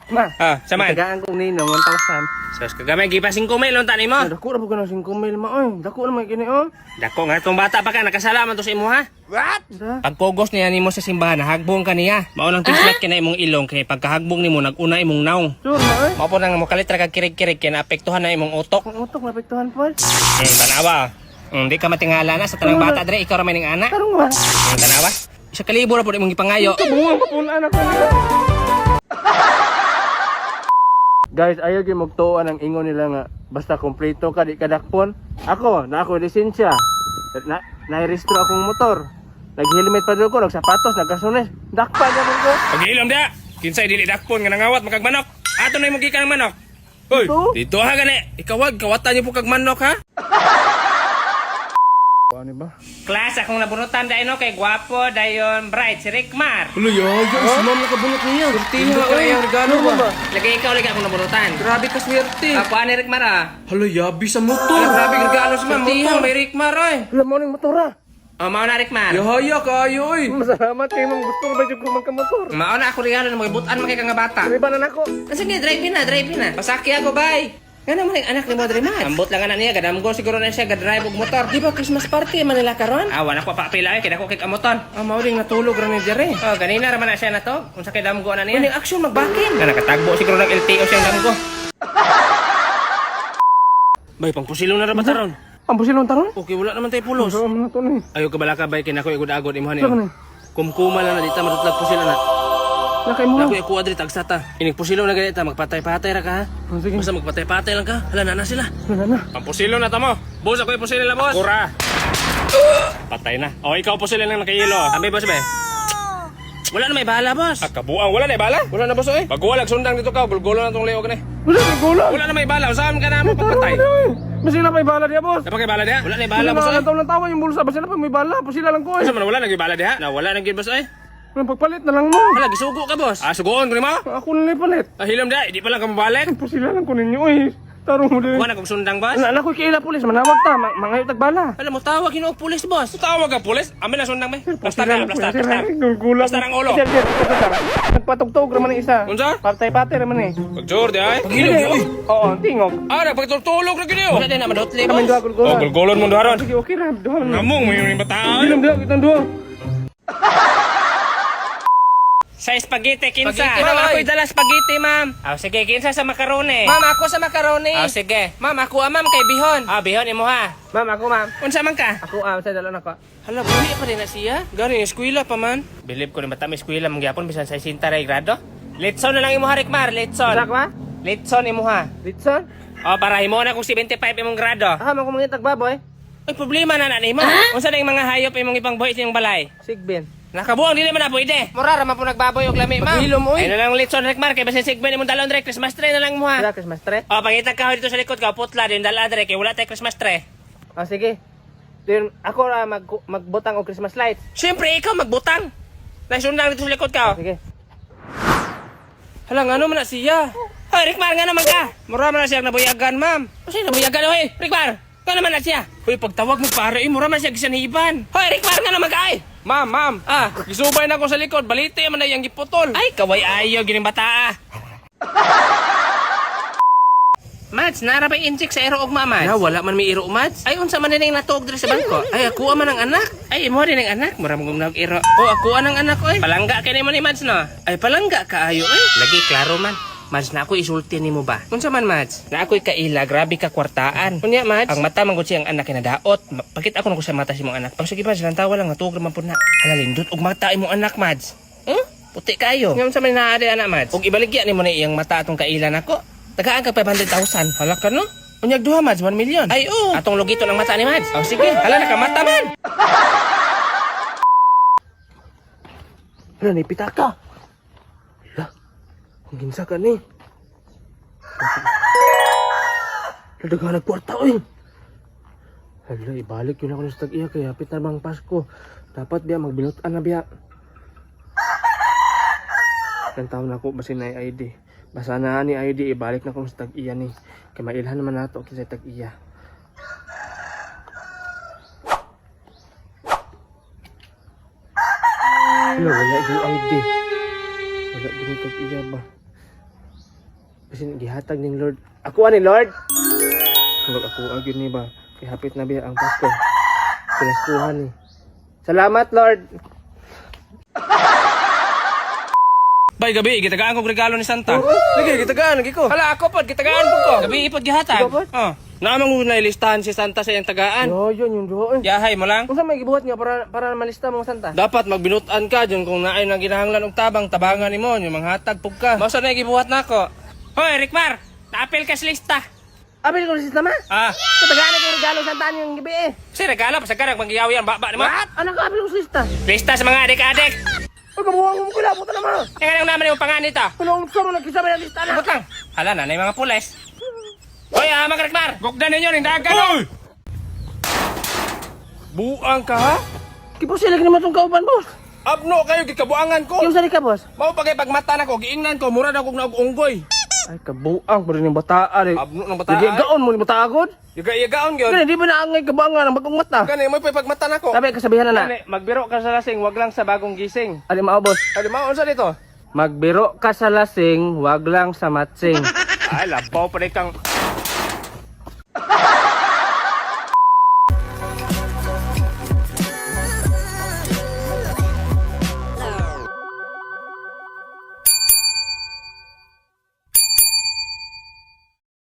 Ma. Ah, saman. Tagaan kong ninong 1,000. Sus, kagamay gipa 5 mil unta nimo. Ay, dako ra po ka ng 5 mil ma oy. Dako na man kini oh. Dako nga tong bata pa ka nakasala man to sa imo ha. Sa? Pagpugos niya nimo sa simbahan, hagbong ka niya. Mao nang tislat kay na imong ilong kay pagkahagbong nimo naguna imong naong. Sure ma oy. Mao po nang mo kalit ra kag kirig-kirig kay naapektuhan na imong utok. Ang utok naapektuhan po. Tanawa. Di ka matingala na sa tanang bata dre, ikaw ra may ning ana. Tarong ba? Tanawa. Isa kalibo ra pud imong gipangayo. Bungang papunan ako. Guys, ayaw gyud magtuon ang ingon nila nga basta kompleto ka di ka dakpon. Ako, na ako lisensya. Na nairehistro akong motor. Nag-helmet pa daw ko, nagsapatos, nagkasunes. Dakpa gyapon ko. Pagilom da. Kinsay dili dakpon nga nangawat makag manok. Ato na imong gikan ng manok. Hoy, Dito? dito ha gani. Ikaw wag kawatan niyo po kag manok ha. Ano ba? Class akong nabunutan dahil no kay gwapo dayon bright si Rickmar. Ulo, yo, yo, si ma'am nakabunot niya. Swerte ha, oy. ang regalo ba? Lagi ikaw lagi akong nabunutan. Grabe ka swerte. Ako ani Rickmar ah. Hala, yabi sa motor. Ala, grabe regalo si ma'am. Swerte Motor may Rickmar oy. Alam mo ning motor ah. Oh, mao na Rickmar. Yahaya kaayo, oy. Masalamat kay ma'am, gusto ba jud ko magkamotor. Mao na ako regalo na magibutan man kay ka nga bata. Riba na nako. Ah, sige, drive na, drive na. Pasaki ako, bye. Nga naman ang anak ni mo, Dre Mads. Ambot lang anak niya, gadamgo siguro na siya, gadrive og motor. Di ba Christmas party man nila karon? Ah, wala ko paapila ay, kaya ako kay kamoton. Ah, mao ring natulog ra ni dire. Oh, ganina raman na siya na to. Unsa kay damgo na niya. Uning action magbakin. Nga nakatagbo siguro ng LTO siyang damgo. Bay, pangpusilo na ra ba taron? Ang busilon taron? Okay, wala naman tayo pulos. Saan man to ni? Ayo ka balaka bay kay nako igud-agod imong Saan ni. ni? Kumkuma lang na dita matutlag pusilo na. Nakay mo. Nako ikuha diri tagsata. Inig pusilo na ganita magpatay-patay ra ka ha. Oh, sige. Basta magpatay-patay lang ka. Hala na na sila. Wala na. Pampusilo na tamo. Boss, ako ipusilo na, boss. Kura. Patay na. O, ikaw pusilo lang nakahilo. Ambi, boss, be. Wala na may bala, boss. Ah, kabuang. Wala na may bala? Wala na, boss, oy. Pag wala, sundang dito ka. Gulgulo na tong leog na. Wala na gulang. Wala na may bala. Saan ka na mo pagpatay? Masila pa bala diya, boss. Dapat kay bala diha? Wala na may bala, boss, oy. Ang taon ng tawa yung bulsa, basila pa may bala, pusila lang ko eh. Asa man wala na may bala diha? Na wala na gyud, boss, oy. Anong pagpalit na lang mo. Wala, gisugo ka, boss. Ah, sugoon ko nimo. Ako na lang palit. Ah, hilom diha. Di pa lang ka mabalik. Pusila lang ko ninyo eh. Tarong mo din. Kuha na kong sundang, boss. Anak ko kaila pulis, manawag ta, mangayo tagbala. Alam mo, tawag hinuog pulis, boss. Tawag ka, pulis. Amin na sundang, may. Basta Pusila ka, lang basta, ko, sir. basta. Gulgulang. Basta ng ulo. Sir, sir, sir, sir. Nagpatugtog raman ang isa. Unsa? Patay-patay raman eh. Pagjur, di ay. Paghilom, di ay. Oo, tingog. Ah, nagpagtulog na gini, oh. Wala din na madotli, Kami boss. duha gulgulan. Oh, gulgulon mo duharon. Sige, okay ra. Duha lang. Namong, may yung bataan. Hilom diha kitang duha. Sa spaghetti, kinsa. Spaghetti, Ma'am, ma'am. ako'y dala spaghetti, ma'am. Ah, sige, kinsa sa macaroni. Ma'am, ako sa macaroni. Ah, sige. Ma'am, ako ah, ma'am kay bihon. Ah, bihon imo ha. Ma'am, ako ma'am. Unsa man ka? Ako ah, sa dalo nako. Hala, buhi pa rin na siya. Gani eskwela pa man. Bilib ko ni bata may eskwela mong gyapon bisan sa 60 ray grado. Litson na lang imo ha, Rikmar, litson. Unsa ka ba? Litson imo ha. Litson? Oh, para himo na kung 75 imong grado. Ah, man ko mangitag baboy. Ay, problema na na nimo. Unsa na yung mga hayop imong ipangbuhi sa imong balay? Sigbin. Nakabuang dili man na pwede. Mura ra man po nagbaboy og lami, ma'am. Paghilom oy. Ay na lang litson Rikmar kay basin sigbin imong dalon dre Christmas tree na lang mo ha. Wala Christmas tree? Oh, pangita ka dito sa likod ka putla din dala dre kay wala tay Christmas tree. Ah, sige. Then ako ra mag magbutang og Christmas lights. Siyempre ikaw magbutang. Naisundang dito sa likod ka. oh. Sige. Hala, ngano man na siya? Hoy, Rikmar, nga naman ka. Mura man na siya nabuyagan, ma'am. O siya, nabuyagan, hoy. Rikmar, nga naman na siya. Hoy, pagtawag mo pare, eh, mura man siya gisanhiban. Hoy, Rikmar, nga naman ka, ay. Ma'am, ma'am. Ah. Gisubay na ako sa likod, balite man na iyang giputol. Ay, kaway ayo, gining bata, ah. Mads, nara ba injik sa ero og mama? Na, wala man may iro, Mads. Ay, unsa man din ang natuog diri sa bangko? Ay, ako man ang anak. Ay, imo din ang anak, mura mong gumnag ero. Oh, ako ang anak, oy. Palangga kay nimo ni Mads, no? Ay, palangga kaayo, oy. Lagi klaro man. Mads, na ako isulti nimo ba? Unsa man, Mads? Na ako'y kaila, grabe ka kwartaan. Unya, Mads? Ang mata man gud siyang anak kinadaot. Pakita ako na ko sa mata si mong anak. Pag sige pa, silang tawa lang natuog naman pud na. Hala lindot og mata imong anak, Mads. Hmm? Puti kayo. Nga unsa man naa di anak, Mads? Ug ibaligya nimo na iyang mata atong kaila nako. Tagaan ka 500,000. Hala ka no? Unyag duha, Mads, 1 million. Ay oo. Atong lugito ng mata ni Mads. Oh, sige, hala nakamata man. Hala, naipita ka. Hala, ang ginsa ka ni. Hala, daghan nagkwarta oy. Hala, ibalik yun ako ng tag-iya kay hapit na bang Pasko. Dapat biya magbilutan na biya. Ilang taon na ako basin na ID. Basta na ni ID, ibalik na ko sa tag-iya ni. Kay mailhan naman nato kinsa tag-iya. Hala, wala gyud ID. Wala gyud tag-iya ba. Kasi gihatag ning Lord. Ako ani Lord. Lord ako agad ni ba. Kay hapit na biya ang Pasko. Pinaskuhan ni. Salamat, Lord. Bay gabi, gitagaan kog regalo ni Santa. Lagi gitagaan lagi ko. Hala ako pod, gitagaan pud ko. Gabi ipod gihatag. Ikaw pod? Oh. Naamang na ilistahan si Santa sa iyang tagaan. Yo, yun yung duha. eh. Yahay mo lang. Unsa may gibuhat nga para para malista mo Santa? Dapat magbinutan ka dyan kung naay nang ginahanglan og tabang, tabangan nimo, yung manghatag pug ka. Mao sa na gibuhat nako. Hoy, Rikmar, naapil ka sa lista. Apil ko si ma. Ah, Katagaan ko regalo Santa yung gabi eh. si regalo pa sa karag manggiyaw yan, baba nimo. What? Ano ka apil ko sa lista? Lista sa mga adik-adik. Uy, kabuwang mo kula, puta naman. Nga lang naman yung pangan nito. Ano ang mo nagkisa ba yung lista na? Abot lang. Hala na, na yung mga pulis. Hoy, ah, mga Rikmar, gugdan ninyo ning dagan. Oy! Buang ka ha? Kipusil lagi naman tong kauban, boss. Abno kayo gikabuangan ko. Yung sa ka, boss? Mao pa kay pagmata nako, giingnan ko mura na kog naog unggoy. Ay, kabuang pa rin yung bataan eh. Abno ng bataan. Hindi, gaon mo ni bataan gud. Yaga-yagaon gyud. Gani, di ba naangay kabuangan ang bagong mata? Gani mo pa pagmata nako. Sabi, kasabihan na na. Gani, magbiro ka sa lasing, wag lang sa bagong gising. Ano mao, boss? Ano mao unsa dito? Magbiro ka sa lasing, wag lang sa matsing. Ay, labaw pa rin kang.